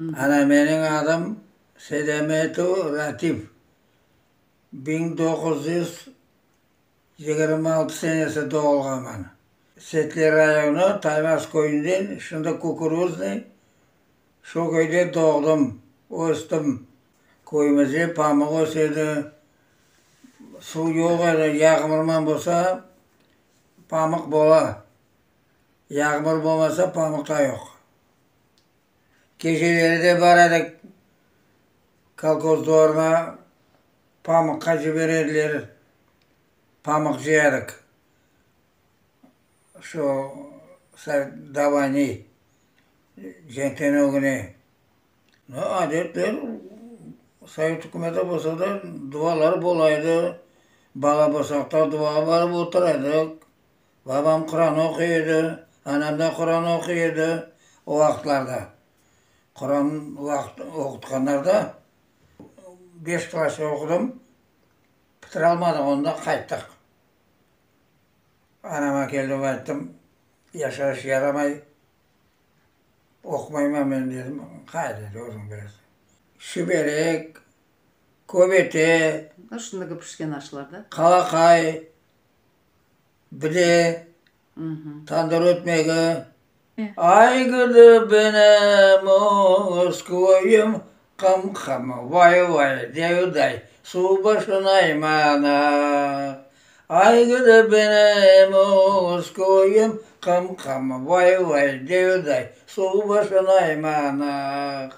Ana, menim adım Sedametov Ratif. 1926 senesi doğulğanman. Setler rayonı, Taymaz köyünden, şimdi Kukuruznıy, şu köyde doğdım, östim. Köyümizde pamıq ösedi, suv yoq edi, yağmurman bolsa, pamıq bola. Yağmur bolmasa, pamıq da yoq. Geceleri de bar edik, kolhoz dvorına pamıqqa cibere ediler, pamıq cıya edik. Şu do voyny, cenkten ögüne. Adetler, sovet ükümeti bolsa da, dualar bola edi, bala bolsaq da duağa barıp otura edik. Babam Quran oquy edi, anam da Quran oquy edi o vaqıtlarda. Quran oqutqanlar da. Beş klass oqudım, bitiralmadıq, onda qayttıq. Anama keldim, ayttım, yaşayış yaramay, oqumayman men dedim. Qayda dedi, özüñ bilesiñ. Şiberek, köbete. Şimdiki pişken aşlar da. Qalaqay. Bile, tandır ötmegi. Ay gidi benim öz köyüm, Qım-qım, vay-vay, devday, suv başınay mana. Ay gidi benim öz köyüm, Qım-qım, vay-vay, devday, suv başınay mana.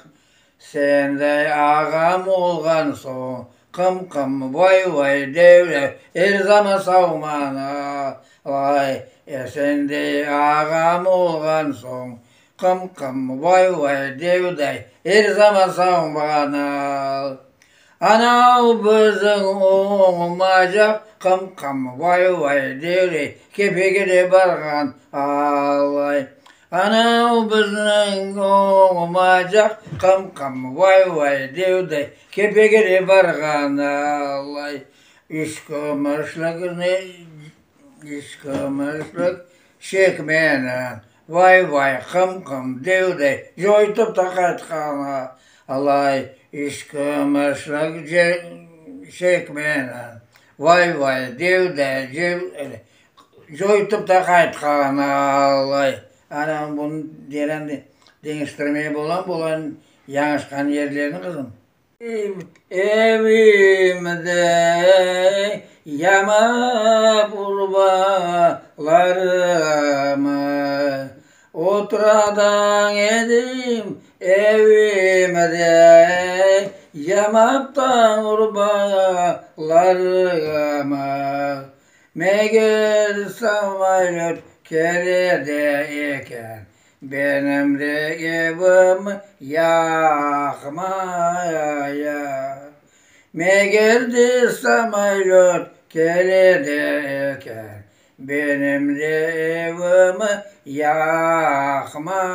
Senday ağam olğan soñ, qım-qım, vay-vay, devle, er zaman savman, ay, Senday ağam olğan soñ, qım-qım, vay-vay, devday, er zaman savman, Anav biziñ oñmacaq, qım-qım, vay-vay, devday, Kefege de barğan, alay. Anav bizniñ oñmacaq, qım-qım, vay-vay, devday, Kefege de barğan, alay. Üç kömüşlik üç kömüşlik çekmenin, vay-vay, qım-qım, devday, Coytıp da qaytqan, alay. Üç kömüşlik çekmenin, vay-vay, devday, Coytıp da qaytqan, alay. Ana, bunı deren deñiştirmey bolam, bularnıñ yañışqan yerlerini, qızım. Evimde yamap urbalarımı, Oturadan edim evimde yamap da urbalarımı. Meger samolyot kele de eken, benim de evim yaqmaya. Meger de samolyot kele de eken, benim de evim yaqmaya.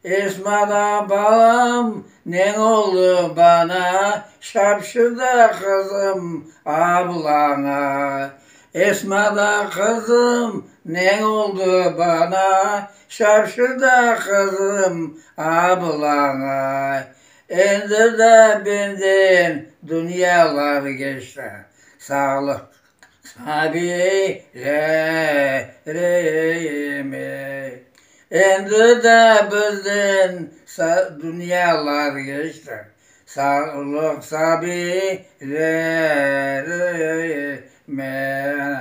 Esma da balam, neñ oldı bana, Şapşır da qızım ablaña. Esma da qızım, neñ oldı bana, Şapşır da qızım ablaña. Endi de benden dünyalar keçti, Sağlıq Sabiylerim, ey. Endi de bizden dünyalar keçti, Sağlıq sabiylerim, ey.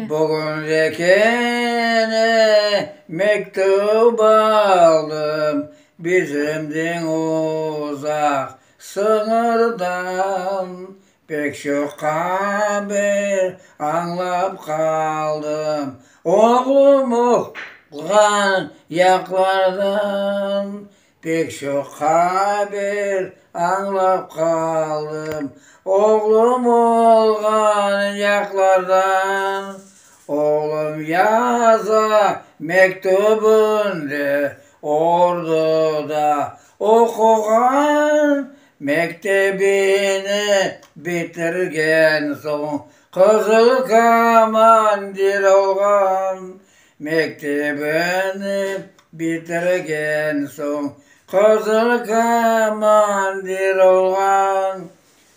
Bugün de kene mektüp aldım, Bizimden uzaq sıñırdan. Pek çoq haber añlap qaldım, Oğlum oquğan yaqlardan. Pek çoq haber añlap qaldım, Oğlum olğan yaqlardan. Oğlum yaza mektübinde, Orduda oquğan Mektebini bitirgen soñ, qızıl komandir olğan. Mektebini. Bitirgen soñ qızıl komandir olğan.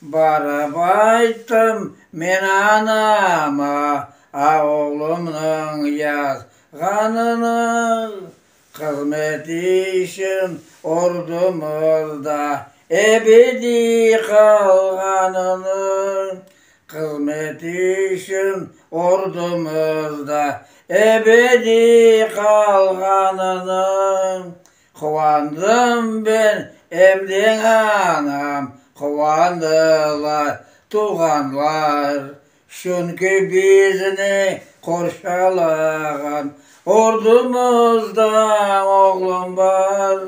Barıp ayttım men anama, ah oğlumnıñ yazğanını. Hızmet içün ordumızda ebediy qalğanını. Hızmet içün ordumızda ebediy qalğanını. Quvandım ben, em de anam, quvandılar tuvğanlar. Çünki bizni qorçalağan ordumızda oğlum bar.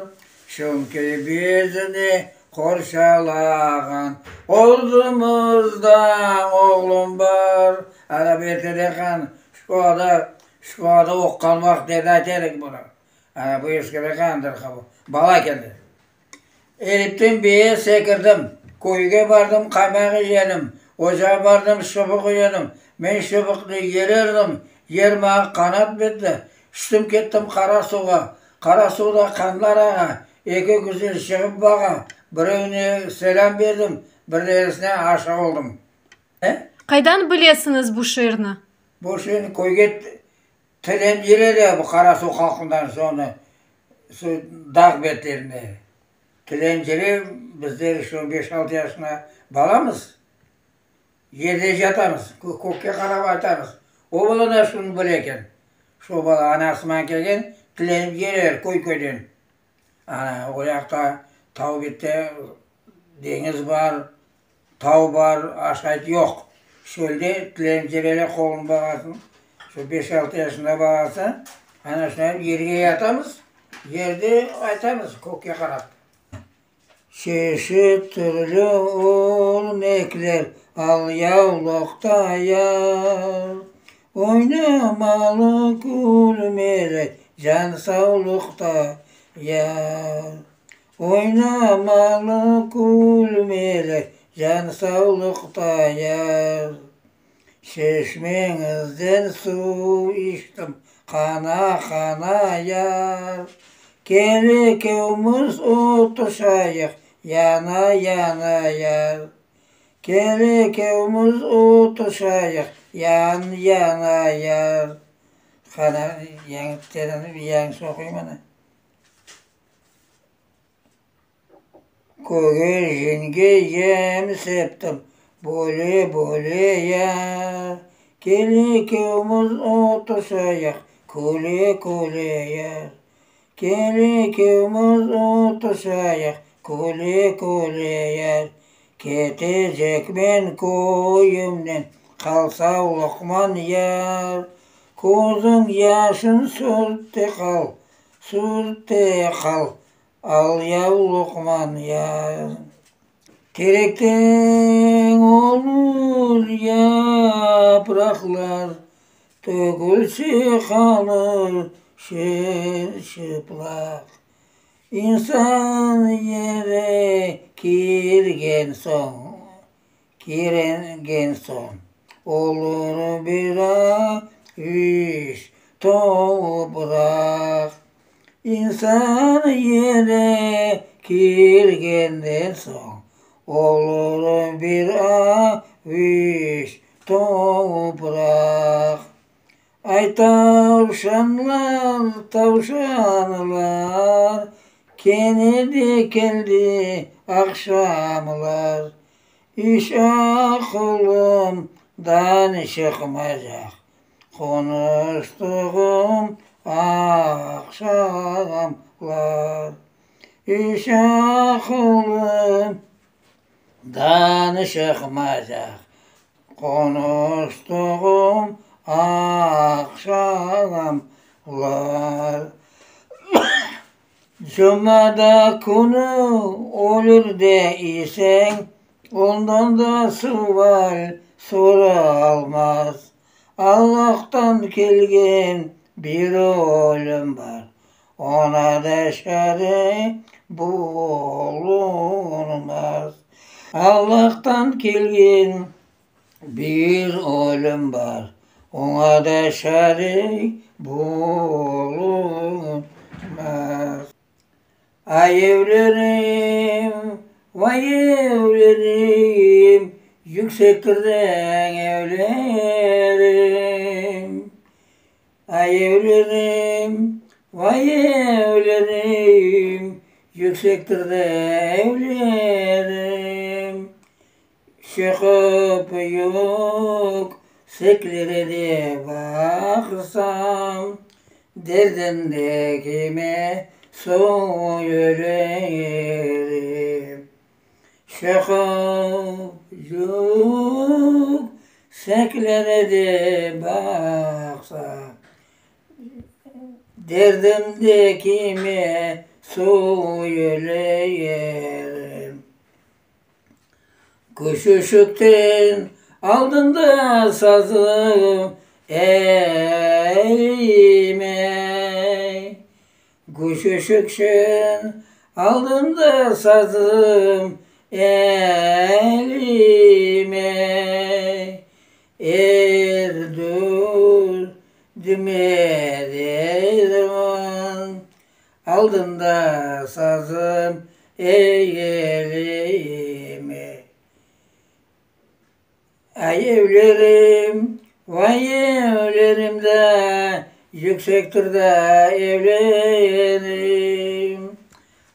Çünki bizni qorçalağan ordumızda oğlum bar. Ana, berterek şkolada, şkolada oquğan vaqıtlarda ayta edik bunı. Ana, bu eskide qandır, bala ekende. Eripten beye sekirdim, Köyge bardım, qaymaq yedim, Ocağa bardım, şıbıq yedim. Men şıbıqnı yererdim, Yer maña qanat berdi. Tüştim kettim Qara suvğa, Qara suvda qanlar ağa, Eki güzel çığıp bağa, Birevine selâm berdim, Birderisine aşıq oldım. Qaydan bilesiñiz bu şiirni? Bu şiirni köyge Teren yere de bu Qarasuv halqından sonı şu dağ betlerinde tilencili bizler şu beş-altı yaşında balamız, yerde yatamız, kökke qarap aytamız. O bala da şunı bile eken. Şu bala anasıman kelgen, tilenip yerer köy-köyden. Ana, o yaqta tav bette deñiz bar, Tav bar, aşayt yoq. Çölde tilencelerge qolun bağasıñ, şu beş-altı yaşında balası, ana şunday yerge yatamız, yerde aytamız kökke qarap. Çeşit türlü örnekler alyavlıqta yar, Oynamalı, külmeli can savlıqta yar. Oynamalı, külmeli, can savlıqta yar. Çeşmeñizden suv içtim, qana-qana yar. Kel ekevmiz otuşayıq, yana-yana yar. Kel ekevmiz otuşayıq, yan-yana yar. Qana, yañı yañısı oquyım ana. Kögercinge yem septim, böle-böle yar, Kel ekevmiz otuşayıq, küle-küle yar. Kel ekevmiz otuşayıq, küle-küle yar. Ketecekmen köyümden, qal savlıqman yar. Közüñ yaşın sürtte qal, Sürtte qal, al yavluqman yar. Terekten olur yapraqlar, Tökülse qalır çıplaq. İnsan yere kirgen soñ, Kirgen soñ, olur bir avuç topraq. İnsan yere kirgenden soñ, olur bir avuç topraq. Ay, tavşanlar, tavşanlar, Kene de keldi aqşamlar. İş aqılımdan çıqmaycaq, Qonuştığım aqşamlar. İş aqılımdan çıqmaycaq, Qonuştığım aqşamlar. Cumada künü ölür de iseñ, Ondan da sual soralmaz. Allahtan kelgen bir ölüm bar, Oña da çare bulunmaz. Allahtan kelgen bir ölüm bar, Oña da çare bulunmaz. Satma. Ay evlerim, vay evlerim, Yüksektir de evlerim. Ay evlerim, vay evlerim, Yüksektir de evlerim. Çıqıp yükseklere de baqsam, Derdim de kime söylerim. Çıqıp yükseklere de baqsam, Derdim de kime söylerim. Küçücükten aldım da sazım elime, Küçücükten aldım da sazım elime, Er derdime derman aldım da sazım elime. Ay evlerim, vay evlerim de, yüksektir de evlerim.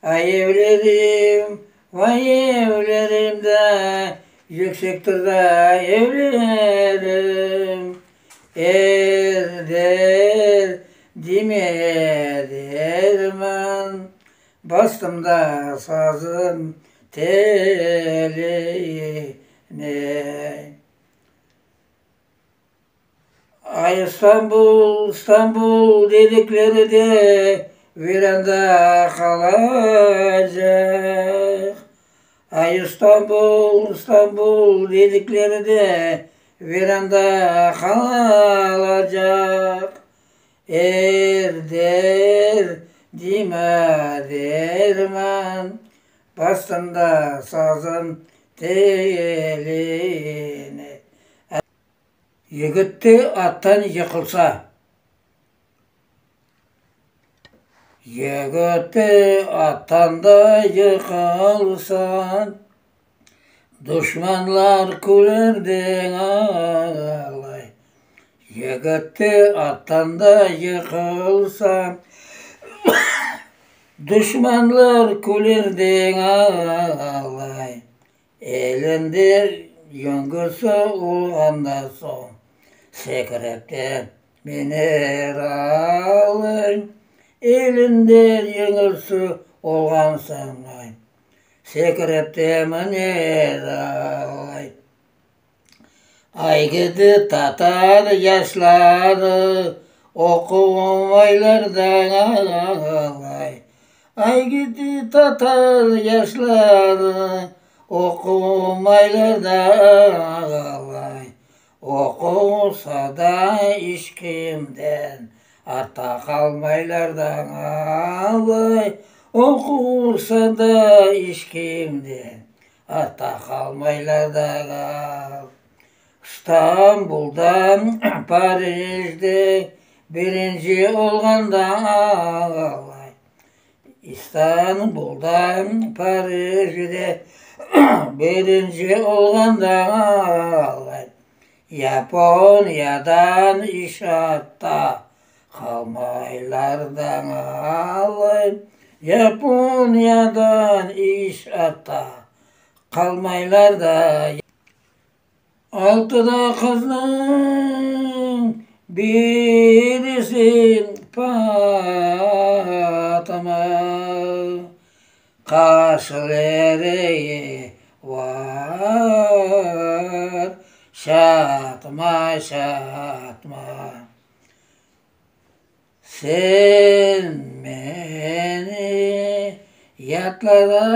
Ay evlerim, vay evlerim de, yüksektir de evlerim. Er derdime derman, bastım da sazım teline. Ay İstanbul, İstanbul dedikleri de viranda qalacaq. Ay İstanbul, İstanbul dedikleri de viranda qalacaq. Er derdime derman, bastım da sazım teline. Yigit de attan yıqılsa. Yigit de attan da yıqılsa, Duşmanlar küler de alay. Yigit de attan da yıqılsa, Duşmanlar küler de alay. Elinde yüngüsi olğandan soñ, sekirip de miner alay. Elinde yüngüsi olğan soñ, sekirip de miner alay. Ay gidi tatar yaşları, oqumaylar da alay. Ay gidi tatar yaşları, oqumaylar da alay. Oqusa da iç kimden artta qalmaylar da alay. Oqusa da iç kimden artta qalmaylar da alay. İstanbulda, Parijde birinci olğanda alay. İstanbulda, Parijde birinci olğanda alay. Yaponiyadan iç artta qalmaylar da alay. Yaponiyadan iç artta qalmaylar da. Altıda qıznıñ birisi Fatma, Qaşları bar, çatma, çatma. Sen meni yatlara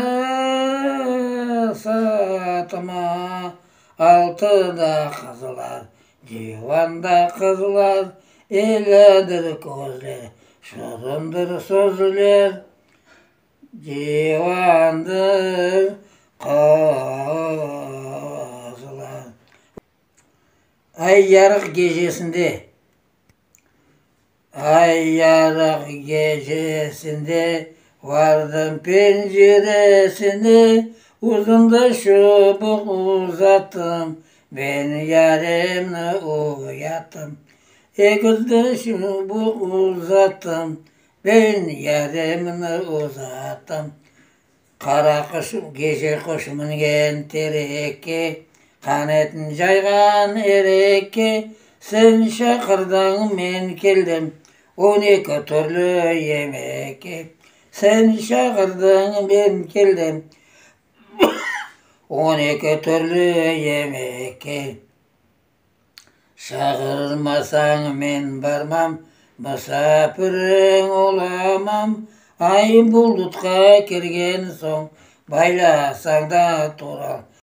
satma, Altıda qızlar, divanda qızlar, Elâdır közler, şırındır sözler, Divandır qızlar. Ay yarıq gecesinde. Ay yarıq gecesinde vardım penceresine, Uzun da çubuq uzattım, ben yaremni uyattım. Egiz çubuq uzattım, ben yaremni uzattım. Qara quş, gece quş mingen terekke, Qanatın cayğan erekke, Sen çaqırdıñ, men keldim, 12 türlü yemekke. Sen çaqırdıñ, men keldim, 12 türlü yemekke. Çağırmasañ men barmam, musafiriñ olamam. Ay bulutqa kirgen soñ, baylasañ da tura.